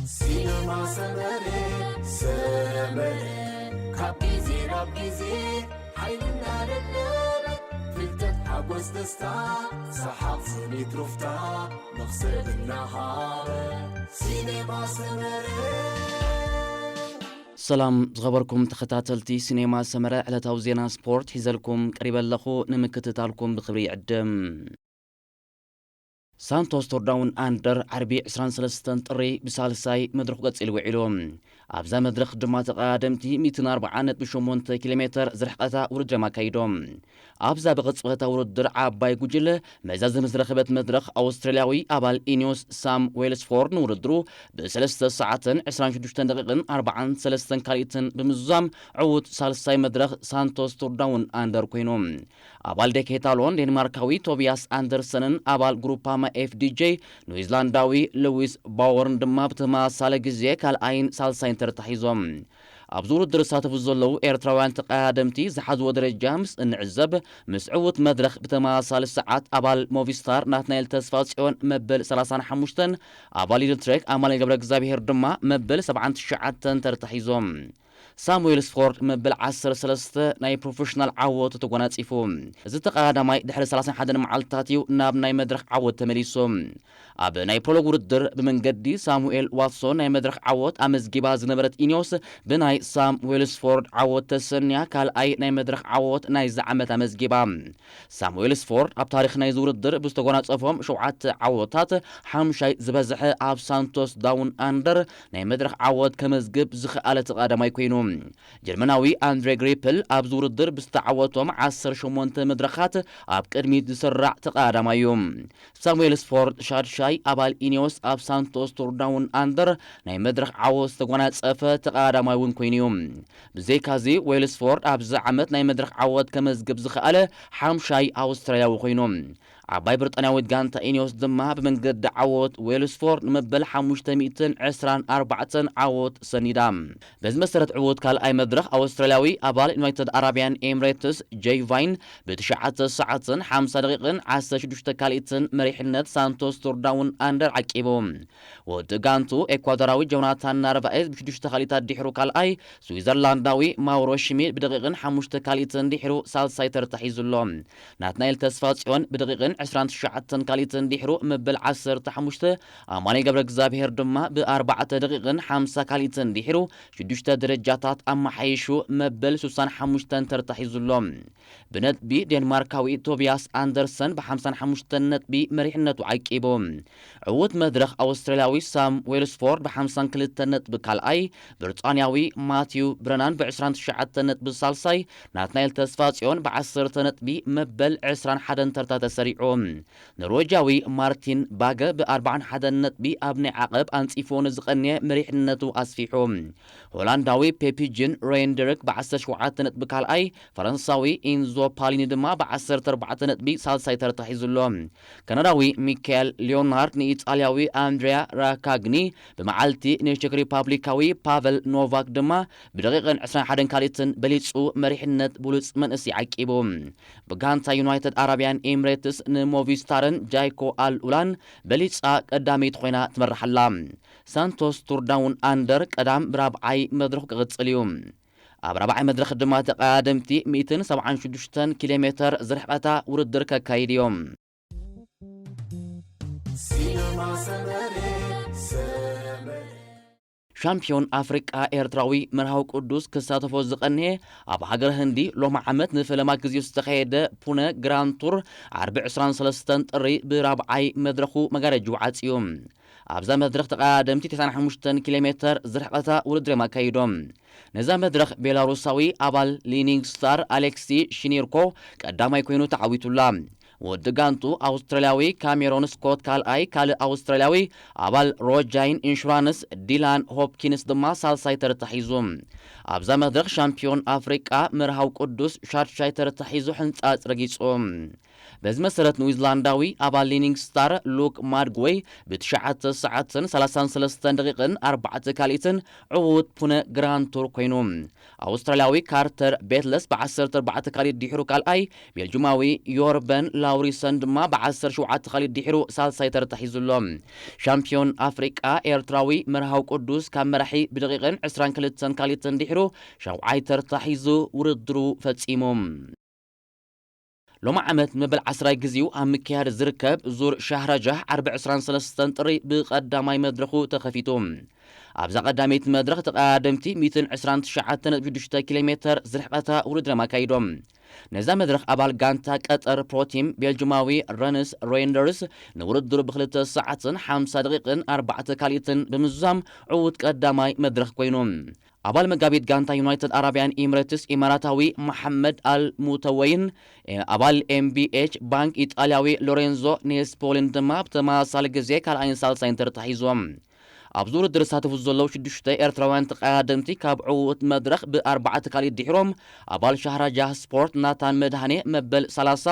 ሲነማ ሰመረ፣ ሰመረ፣ ካብ ግዜ ናብ ግዜ ሓይልና ለበበ፣ ፍልጠት፣ ሓጎስ፣ ደስታ፣ ሰሓቕ፣ ስኒት፣ ሩፍታ፣ መኽሰብ እናሃበ። ሲነማ ሰመረ። ሰላም ዝኸበርኩም ተኸታተልቲ ሲኔማ ሰመረ፣ ዕለታዊ ዜና ስፖርት ሒዘልኩም ቀሪበ ኣለኹ። ንምክትታልኩም ብኽብሪ ይዕድም። ሳንቶስ ቶርዳውን ኣንደር ዓርቢ ዕስራን ሰለስተን ጥሪ ብሳልሳይ መድረኹ ቀጺሉ ውዒሉ። ኣብዛ መድረኽ ድማ ተቐዳደምቲ ሚእትን ኣርባዓን ነጥቢ ሸሞንተ ኪሎ ሜተር ዝርሕቐታ ውድድር እዮም ኣካይዶም። ኣብዛ ብቕጽበታ ውድድር ዓባይ ጉጅለ መዛዘሚ ዝረኸበት መድረኽ ኣውስትራልያዊ ኣባል ኢኒዮስ ሳም ዌልስፎርድ ንውድድሩ ብሰለስተ ሰዓትን ዕስራን ሽዱሽተን ደቂቕን ኣርባዓን ሰለስተን ካልኢትን ብምዝዛም ዕዉት ሳልሳይ መድረኽ ሳንቶስ ቱርዳውን ኣንደር ኮይኑ። ኣባል ዴኬታሎን ዴንማርካዊ ቶቢያስ ኣንደርሰንን ኣባል ግሩፓማ ኤፍዲጄ ኒውዚላንዳዊ ሉዊስ ባወርን ድማ ብተመሳሳሊ ግዜ ካልኣይን ሳልሳይን ተርታ ሒዞም። ኣብዚ ውድድር ዝሳተፉ ዘለዉ ኤርትራውያን ተቐዳደምቲ ዝሓዝዎ ደረጃ ምስ እንዕዘብ፣ ምስ ዕዉት መድረኽ ብተመሳሳሊ ሰዓት ኣባል ሞቪስታር ናትናኤል ተስፋጽዮን መበል ሰላሳን ሓሙሽተን፣ ኣባል ኢድልትሬክ ኣማኑኤል ገብረ እግዚኣብሄር ድማ መበል ሰብዓን ትሽዓተን ተርታ ሒዞም። ሳሙኤል ስፎርድ መበል ዓሰርተ ሰለስተ ናይ ፕሮፌሽናል ዓወቱ ተጎናጺፉ። እዚ ተቐዳዳማይ ድሕሪ ሰላሳን ሓደን መዓልትታት እዩ ናብ ናይ መድረኽ ዓወት ተመሊሱ። ኣብ ናይ ፕሮሎግ ውድድር ብመንገዲ ሳሙኤል ዋትሶን ናይ መድረኽ ዓወት ኣመዝጊባ ዝነበረት ኢኒዮስ፣ ብናይ ሳም ዌልስፎርድ ዓወት ተሰንያ ካልኣይ ናይ መድረኽ ዓወት ናይዚ ዓመት ኣመዝጊባ። ሳሙኤል ስፎርድ ኣብ ታሪኽ ናይዚ ውድድር ብዝተጎናጸፎም ሸውዓተ ዓወታት ሓሙሻይ ዝበዝሐ ኣብ ሳንቶስ ዳውን ኣንደር ናይ መድረኽ ዓወት ከመዝግብ ዝኸኣለ ተቐዳዳማይ ኮይኑ። ጀርመናዊ ኣንድሬ ግሪፕል ኣብዚ ውድድር ብዝተዓወቶም ዓሰርተ ሸሞንተ መድረኻት ኣብ ቅድሚት ዝስራዕ ተቐዳዳማይ እዩ። ሳሙኤል ስፎርድ ሻድሻይ ኣባል ኢኒዮስ ኣብ ሳንቶስ ቱር ዳውን ኣንደር ናይ መድረኽ ዓወት ዝተጎናጸፈ ተቐዳዳማይ እውን ኮይኑ እዩ። ብዘይካዚ ዌልስፎርድ ኣብዚ ዓመት ናይ መድረኽ ዓወት ከመዝግብ ዝኸኣለ ሓምሻይ ኣውስትራልያዊ ኮይኑ። ዓባይ ብሪጣንያዊት ጋንታ ኢኒዮስ ድማ ብመንገዲ ዓወት ዌልስፎርድ ንመበል ሓሙሽተ ሚእትን ዕስራን ኣርባዕተን ዓወት ሰኒዳ። በዚ መሰረት ዕዉት ካልኣይ መድረኽ ኣውስትራልያዊ ኣባል ዩናይትድ ኣራብያን ኤምሬትስ ጄይ ቫይን ብትሽዓተ ሰዓትን ሓምሳ ደቂቕን ዓሰርተ ሽዱሽተ ካልኢትን መሪሕነት ሳንቶስ ቱር ዳውን ኣንደር ዓቂቡ። ወዲ ጋንቱ ኤኳዶራዊ ጆናታን ናርቫኤዝ ብሽዱሽተ ካልኢታት ድሕሩ ካልኣይ፣ ስዊዘርላንዳዊ ማውሮ ሽሚድ ብደቂቕን ሓሙሽተ ካልኢትን ድሕሩ ሳልሳይ ተርታ ሒዙ ኣሎ። ናትናኤል ተስፋጽዮን ብደቂቕን ዕስራን ትሽዓተን ካልኢትን ድሕሩ መበል ዓሰርተ ሓሙሽተ፣ ኣማኑኤል ገብረ እግዚኣብሄር ድማ ብኣርባዕተ ደቂቕን ሓምሳ ካልኢትን ድሕሩ ሽዱሽተ ደረጃታት ኣመሓይሹ መበል ሱሳን ሓሙሽተን ተርታ ሒዙ ኣሎ። ብነጥቢ ዴንማርካዊ ቶቢያስ ኣንደርሰን ብሓምሳን ሓሙሽተን ነጥቢ መሪሕነቱ ዓቂቡ። ዕዉት መድረኽ ኣውስትራልያዊ ሳም ዌልስፎርድ ብሓምሳን ክልተን ነጥቢ ካልኣይ፣ ብሪጣንያዊ ማቲው ብረናን ብዕስራን ትሽዓተን ነጥቢ ሳልሳይ፣ ናትናኤል ተስፋጽዮን ብዓሰርተ ነጥቢ መበል ዕስራን ሓደን ተርታ ተሰሪዑ። ኖርዌጃዊ ማርቲን ባገ ብኣርባዓን ሓደን ነጥቢ ኣብ ናይ ዓቐብ ኣንጺፎ ንዝቐንየ መሪሕነቱ ኣስፊሑ። ሆላንዳዊ ፔፒ ጂን ሬንደርክ ብዓሰርተ ሸውዓተ ነጥቢ ካልኣይ፣ ፈረንሳዊ ኢንዞ ፓሊኒ ድማ ብዓሰርተ ኣርባዕተ ነጥቢ ሳልሳይ ተርታ ሒዙ ኣሎ። ካናዳዊ ሚካኤል ሊዮናርድ ንኢጣልያዊ ኣንድሪያ ራካግኒ ብመዓልቲ ንቼክ ሪፓብሊካዊ ፓቨል ኖቫክ ድማ ብደቂቕን ዕስራን ሓደን ካልኢትን በሊጹ መሪሕነት ብሉጽ መንእሰይ ዓቂቡ። ብጋንታ ዩናይትድ ኣረብያን ኤምሬትስ ንሞቪስታርን ጃይኮ ኣል ኡላን በሊጻ ቀዳመይቲ ኮይና ትመርሕ ኣላ። ሳንቶስ ቱር ዳውን ኣንደር ቀዳም ብራብዓይ መድረኹ ክቕጽል እዩ። ኣብ ራብዓይ መድረኽ ድማ ተቐዳደምቲ ሚእትን ሰብዓን ሽዱሽተን ኪሎ ሜተር ዝርሕቐታ ውድድር ከካይድ እዮም። ሲነማ ሰመረ፣ ሰመረ። ሻምፒዮን ኣፍሪቃ ኤርትራዊ መርሃዊ ቅዱስ ክሳተፎ ዝቐንየ ኣብ ሃገር ህንዲ ሎሚ ዓመት ንፈለማ ግዜ ዝተኻየደ ፑነ ግራንድ ቱር ዓርቢ ዕስራን ሰለስተን ጥሪ ብራብዓይ መድረኹ መጋረጅኡ ዓጽዩ። ኣብዛ መድረኽ ተቐዳደምቲ ተስዓን ሓሙሽተን ኪሎ ሜተር ዝርሕቐታ ውድድር እዮም ኣካይዶም። ነዛ መድረኽ ቤላሩሳዊ ኣባል ሊኒንግ ስታር ኣሌክሲ ሽኒርኮ ቀዳማይ ኮይኑ ተዓዊቱላ። ወዲ ጋንቱ ኣውስትራልያዊ ካሜሮን ስኮት ካልኣይ፣ ካልእ ኣውስትራልያዊ ኣባል ሮጃይን ኢንሹራንስ ዲላን ሆፕኪንስ ድማ ሳልሳይ ተርታ ሒዙ። ኣብዛ መድረኽ ሻምፒዮን ኣፍሪቃ መርሃው ቅዱስ ሻድሻይ ተርታ ሒዙ ሕንጻጽ ረጊጹ። በዚ መሰረት፣ ኒውዚላንዳዊ ኣባል ሊኒንግ ስታር ሉክ ማድግወይ ብትሽዓተ ሰዓትን ሰላሳን ሰለስተን ደቂቕን ኣርባዕተ ካልኢትን ዕዉት ፑነ ግራንድ ቱር ኮይኑ። ኣውስትራልያዊ ካርተር ቤትለስ ብ ዓሰርተ ኣርባዕተ ካልኢት ድሒሩ ካልኣይ፣ ቤልጁማዊ ዮርበን ላውሪሰን ድማ ብ ዓሰርተ ሸውዓተ ካልኢት ድሒሩ ሳልሳይ ተርታ ሒዙ ኣሎ። ሻምፒዮን ኣፍሪቃ ኤርትራዊ መርሃዊ ቅዱስ ካብ መራሒ ብደቂቕን ዕስራን ክልተን ካልኢትን ድሒሩ ሻውዓይ ተርታ ሒዙ ውድድሩ ፈጺሙ። ሎሚ ዓመት ንመበል ዓስራይ ግዜኡ ኣብ ምክያድ ዝርከብ ዙር ሻህራጃህ ዓርቢ ዕስራን ሰለስተን ጥሪ ብቐዳማይ መድረኹ ተኸፊቱ። ኣብዛ ቀዳመይቲ መድረኽ ተቐዳደምቲ ሚእትን ዕስራን ትሽዓተን ነጥቢ ሽዱሽተ ኪሎ ሜተር ዝርሕቐታ ውድድር ኣካይዶም። ነዛ መድረኽ ኣባል ጋንታ ቀጠር ፕሮቲም ቤልጅማዊ ረንስ ሬንደርስ ንውድድሩ ብክልተ ሰዓትን ሓምሳ ደቂቕን ኣርባዕተ ካልኢትን ብምዝዛም ዕዉት ቀዳማይ መድረኽ ኮይኑ። ኣባል መጋቢት ጋንታ ዩናይትድ ኣረብያን ኢምሬትስ ኢማራታዊ መሓመድ ኣል ሙተወይን፣ ኣባል ኤምቢኤች ባንክ ኢጣልያዊ ሎሬንዞ ኔስፖሊን ድማ ብተመሳሳሊ ግዜ ካልኣይን ሳልሳይን ተርታ ሒዞም። ኣብዚ ውድድር ዝሳተፉ ዘለዉ ሽዱሽተ ኤርትራውያን ተቐዳደምቲ ካብ ዕዉት መድረኽ ብኣርባዕተ ካልኢት ድሒሮም ኣባል ሻህራጃህ ስፖርት ናታን መድሃኔ መበል ሰላሳ፣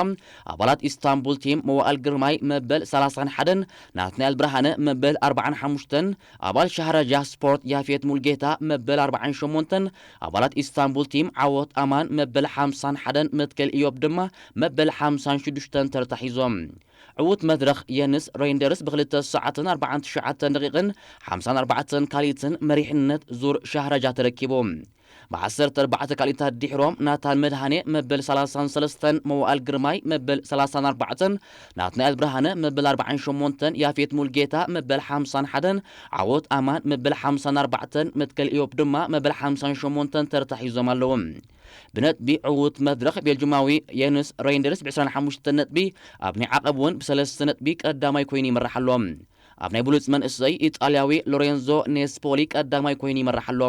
ኣባላት ኢስታንቡል ቲም መዋእል ግርማይ መበል ሰላሳን ሓደን፣ ናትናኤል ብርሃነ መበል ኣርባዓን ሓሙሽተን፣ ኣባል ሻህራጃህ ስፖርት ያፌት ሙልጌታ መበል ኣርባዓን ሸሞንተን፣ ኣባላት ኢስታንቡል ቲም ዓወት ኣማን መበል ሓምሳን ሓደን፣ መትከል ኢዮብ ድማ መበል ሓምሳን ሽዱሽተን ተርታ ሒዞም። ዕዉት መድረኽ የንስ ሬንደርስ ብክልተ ሰዓትን ኣርባዓን ትሽዓተን ደቂቕን ሓምሳን ኣርባዕተን ካልኢትን መሪሕነት ዙር ሻህራጃ ተረኪቡ። ብዓሰርተ ኣርባዕተ ካልኢታት ድሒሮም ናታን መድሃኔ መበል ሰላሳን ሰለስተን፣ መዋእል ግርማይ መበል ሰላሳን ኣርባዕተን፣ ናትናኤል ብርሃነ መበል ኣርባዓን ሸሞንተን፣ ያፌት ሙልጌታ መበል ሓምሳን ሓደን፣ ዓወት ኣማን መበል ሓምሳን ኣርባዕተን፣ መትከል ኢዮብ ድማ መበል ሓምሳን ሸሞንተን ተርታ ሒዞም ኣለዉ። ብነጥቢ ዕዉት መድረኽ ቤልጅማዊ የንስ ሬንደርስ ብ ዕስራን ሓሙሽተን ነጥቢ ኣብ ናይ ዓቐብ እውን ብሰለስተ ነጥቢ ቀዳማይ ኮይኑ ይመርሕ ኣሎ። ኣብ ናይ ብሉጽ መንእሰይ ኢጣልያዊ ሎሬንዞ ኔስፖሊ ቀዳማይ ኮይኑ ይመርሕ ኣሎ።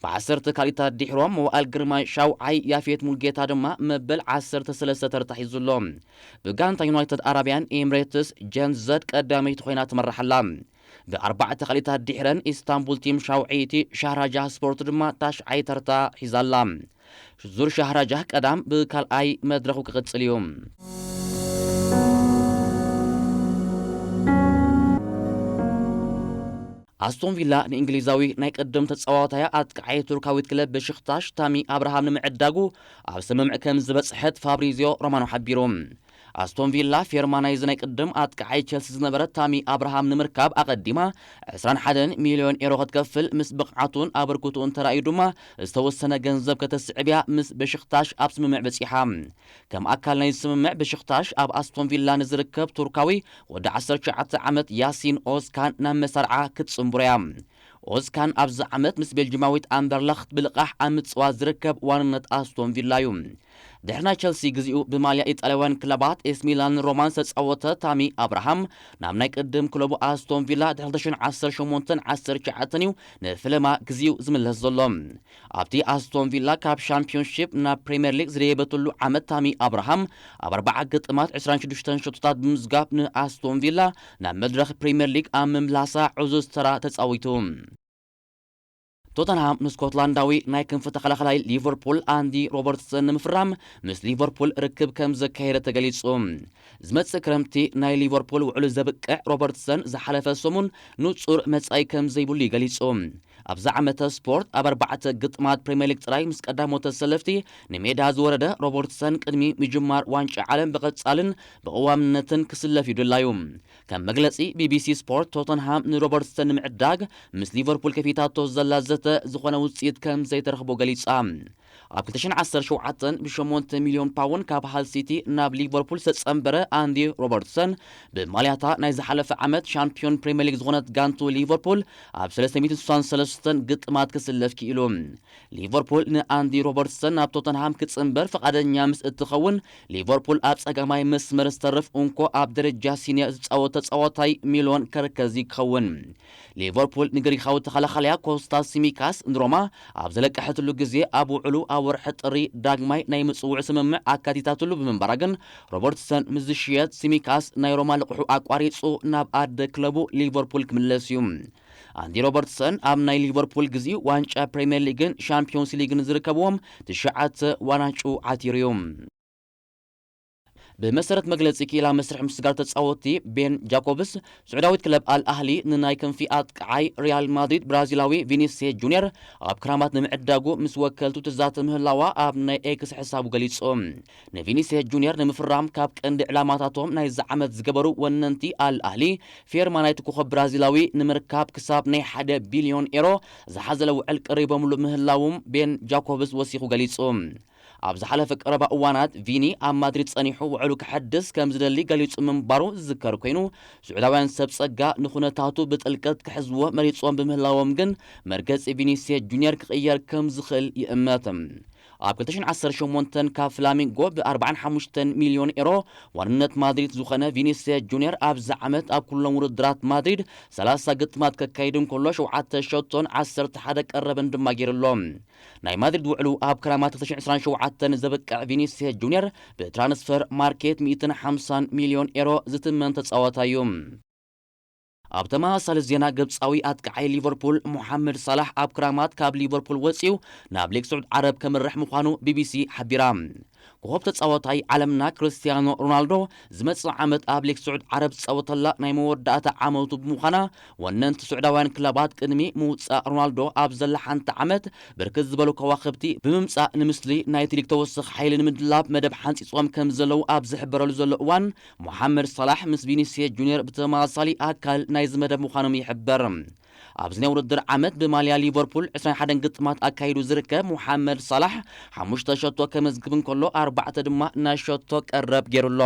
ብዓሰርተ ካልኢታት ድሒሮም መዋእል ግርማይ ሻውዓይ፣ ያፌት ሙልጌታ ድማ መበል ዓሰርተ ሰለስተ ተርታ ሒዙ ኣሎ። ብጋንታ ዩናይትድ ኣረብያን ኤምሬትስ ጀን ዘድ ቀዳመይቲ ኮይና ትመርሕ ኣላ። ብኣርባዕተ ካልኢታት ድሒረን ኢስታንቡል ቲም ሻውዓይቲ፣ ሻህራጃህ ስፖርት ድማ ታሽዓይ ተርታ ሒዛ ኣላ። ዙር ሻህራጃህ ቀዳም ብካልኣይ መድረኹ ክቕጽል እዩ። ኣስቶን ቪላ ንእንግሊዛዊ ናይ ቅድም ተጻዋታይ ኣጥቃዓይ ቱርካዊት ክለብ በሽክታሽ ታሚ ኣብርሃም ንምዕዳጉ ኣብ ስምምዕ ከም ዝበጽሐት ፋብሪዚዮ ሮማኖ ሓቢሩ። ኣስቶን ቪላ ፌርማ ናይዚ ናይ ቅድም ኣጥቃዓይ ቸልሲ ዝነበረ ታሚ ኣብርሃም ንምርካብ ኣቐዲማ ዕስራን ሓደን ሚልዮን ኤሮ ክትከፍል፣ ምስ ብቕዓቱን ኣበርክቶኡን ተራእዩ ድማ ዝተወሰነ ገንዘብ ከተስዕብ እያ ምስ በሽክታሽ ኣብ ስምምዕ በጺሓ። ከም ኣካል ናይዚ ስምምዕ በሽክታሽ ኣብ ኣስቶን ቪላ ንዝርከብ ቱርካዊ ወዲ ዓሰርተ ትሽዓተ ዓመት ያሲን ኦዝካን ናብ መሳርዓ ክትጽንብሮ እያ። ኦዝካን ኣብዚ ዓመት ምስ ቤልጅማዊት ኣንደርለኽት ብልቓሕ ኣብ ምጽዋት ዝርከብ ዋንነት ኣስቶን ቪላ እዩ። ድሕሪ ናይ ቸልሲ ግዜኡ ብማልያ ኢጣልያውያን ክለባት ኤስ ሚላን ሮማን ዝተጻወተ ታሚ ኣብርሃም ናብ ናይ ቅድም ክለቡ ኣስቶን ቪላ ድሕሪ ክልተ ሽሕን ዓሰርተ ሸሞንተን ዓሰርተ ትሽዓተን እዩ ንፍለማ ግዜኡ ዝምለስ ዘሎ። ኣብቲ ኣስቶን ቪላ ካብ ሻምፒዮንሺፕ ናብ ፕሪምየር ሊግ ዝደየበትሉ ዓመት ታሚ ኣብርሃም ኣብ ኣርባዓ ግጥማት ዕስራን ሽዱሽተን ሸቶታት ብምዝጋብ ንኣስቶን ቪላ ናብ መድረኽ ፕሪምየር ሊግ ኣብ ምምላሳ ዕዙዝ ተራ ተጻዊቱ። ቶተንሃም ንስኮትላንዳዊ ናይ ክንፊ ተኸላኸላይ ሊቨርፑል ኣንዲ ሮበርትሰን ንምፍራም ምስ ሊቨርፑል ርክብ ከም ዘካየደ ተገሊጹ። ዝመጽእ ክረምቲ ናይ ሊቨርፑል ውዕሉ ዘብቅዕ ሮበርትሰን ዝሓለፈ ሰሙን ንጹር መጻኢ ከም ዘይብሉ እዩ ገሊጹ። ኣብዛ ዓመተ ስፖርት ኣብ ኣርባዕተ ግጥማት ፕሪምየር ሊግ ጥራይ ምስ ቀዳሞት ተሰለፍቲ ንሜዳ ዝወረደ ሮበርትሰን ቅድሚ ምጅማር ዋንጫ ዓለም ብቐጻልን ብቐዋምነትን ክስለፍ እዩ ድላዩ። ከም መግለጺ ቢቢሲ ስፖርት፣ ቶተንሃም ንሮበርትሰን ንምዕዳግ ምስ ሊቨርፑል ከፊታቶ ዘላ ዘተ ዝኾነ ውጽኢት ከም ዘይተረኽቦ ገሊጻ። ኣብ ክልተ ሽሕን ዓሰርተ ሸውዓተን ብሸሞንተ ሚልዮን ፓውንድ ካብ ሃል ሲቲ ናብ ሊቨርፑል ዝተጸንበረ ኣንዲ ሮበርትሰን፣ ብማልያታ ናይ ዝሓለፈ ዓመት ሻምፒዮን ፕሪምየር ሊግ ዝኾነት ጋንቱ ሊቨርፑል ኣብ ሰለስተ ሚእትን ስሳን ሰለስተን ግጥማት ክስለፍ ክኢሉ። ሊቨርፑል ንኣንዲ ሮበርትሰን ናብ ቶተንሃም ክጽንበር ፍቓደኛ ምስ እትኸውን፣ ሊቨርፑል ኣብ ጸጋማይ መስመር ዝተርፍ እንኮ ኣብ ደረጃ ሲንየር ዝጻወት ተጻዋታይ ሚልዮን ከርከዚ ክኸውን። ሊቨርፑል ንግሪኻዊ ተኸላኻላያ ኮስታስ ሲሚካስ ንሮማ ኣብ ዘለቀሐትሉ ግዜ ኣብ ውዕሉ ኣብ ወርሒ ጥሪ ዳግማይ ናይ ምጽውዕ ስምምዕ ኣካቲታትሉ ብምንባራ ግን ሮበርትሰን ምስ ዝሽየጥ ሲሚካስ ናይ ሮማ ልቕሑ ኣቋሪጹ ናብ ኣደ ክለቡ ሊቨርፑል ክምለስ እዩ። ኣንዲ ሮበርትሰን ኣብ ናይ ሊቨርፑል ግዜኡ ዋንጫ ፕሪምየር ሊግን ሻምፒዮንስ ሊግን ዝርከብዎም ትሽዓተ ዋንጫ ዓቲሩ እዩ። ብመሰረት መግለጺ ክኢላ መስርሕ ምስጋር ተጻወቲ ቤን ጃኮብስ፣ ስዑዳዊት ክለብ ኣል ኣህሊ ንናይ ክንፊ ኣጥቃዓይ ሪያል ማድሪድ ብራዚላዊ ቪኒሲየስ ጁኒየር ኣብ ክራማት ንምዕዳጉ ምስ ወከልቱ ትዛተ ምህላዋ ኣብ ናይ ኤክስ ሕሳቡ ገሊጹ። ንቪኒሲየስ ጁኒየር ንምፍራም ካብ ቀንዲ ዕላማታቶም ናይዚ ዓመት ዝገበሩ ወነንቲ ኣል ኣህሊ፣ ፌርማ ናይቲ ኮኸብ ብራዚላዊ ንምርካብ ክሳብ ናይ ሓደ ቢልዮን ኤሮ ዝሓዘለ ውዕል ቀሪቦምሉ ምህላዎም ቤን ጃኮብስ ወሲኹ ገሊጹ። ኣብ ዝሓለፈ ቀረባ እዋናት ቪኒ ኣብ ማድሪድ ጸኒሑ ውዕሉ ክሐድስ ከም ዝደሊ ገሊጹ ምንባሩ ዝዝከር ኮይኑ፣ ስዑዳውያን ሰብ ጸጋ ንኹነታቱ ብጥልቀት ክሕዝዎ መሪጾም ብምህላዎም ግን መርገጺ ቪኒሲየስ ጁኒየር ክቕየር ከም ዝኽእል ይእመት። ኣብ ክልተ ሽሕን ዓሰርተ ሸሞንተን ካብ ፍላሚንጎ ብ ኣርባዓን ሓሙሽተን ሚልዮን ኤሮ ዋንነት ማድሪድ ዝኾነ ቪኒሲየስ ጁኒየር ኣብዚ ዓመት ኣብ ኩሎም ውድድራት ማድሪድ ሰላሳ ግጥማት ከካይድ እንከሎ ሸውዓተ ሸቶን ዓሰርተ ሓደ ቀረብን ድማ ገይሩ ኣሎ። ናይ ማድሪድ ውዕሉ ኣብ ክራማት ክልተ ሽሕን ዕስራን ሸውዓተን ዘብቅዕ ቪኒሲየስ ጁኒየር ብትራንስፈር ማርኬት ሚእትን ሓምሳን ሚልዮን ኤሮ ዝትመን ተጻዋታይ እዩ። ኣብ ተመሳሳሊ ዜና፣ ግብጻዊ ኣጥቃዓይ ሊቨርፑል ሞሓመድ ሳላሕ ኣብ ክራማት ካብ ሊቨርፑል ወጺኡ ናብ ሊግ ስዑድ ዓረብ ከምርሕ ምዃኑ ቢቢሲ ሓቢራ። ኮኸብ ተጻዋታይ ዓለምና ክርስቲያኖ ሮናልዶ ዝመጽእ ዓመት ኣብ ሊግ ስዑድ ዓረብ ዝጻወተላ ናይ መወዳእታ ዓመቱ ብምዃና፣ ወነንቲ ስዑዳውያን ክለባት ቅድሚ ምውጻእ ሮናልዶ ኣብ ዘላ ሓንቲ ዓመት ብርክት ዝበሉ ከዋኽብቲ ብምምጻእ ንምስሊ ናይቲ ሊግ ተወሳኺ ሓይሊ ንምድላብ መደብ ሓንጺጾም ከም ዘለዉ ኣብ ዝሕበረሉ ዘሎ እዋን፣ ሞሓመድ ሳላሕ ምስ ቪኒሲየስ ጁኒየር ብተመሳሳሊ ኣካል ናይዚ መደብ ምዃኖም ይሕበር። ኣብዚ ናይ ውድድር ዓመት ብማልያ ሊቨርፑል ዕስራን ሓደን ግጥማት ኣካይዱ ዝርከብ ሞሓመድ ሳላሕ ሓሙሽተ ሸቶ ከመዝግብ እንከሎ፣ ኣርባዕተ ድማ ናይ ሸቶ ቀረብ ገይሩ ኣሎ።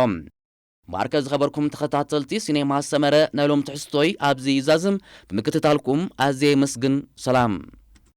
ማርከ ዝኸበርኩም ተኸታተልቲ ሲኔማ ሰመረ፣ ናይ ሎም ትሕዝቶይ ኣብዚ ይዛዝም። ብምክትታልኩም ኣዝየ የመስግን። ሰላም።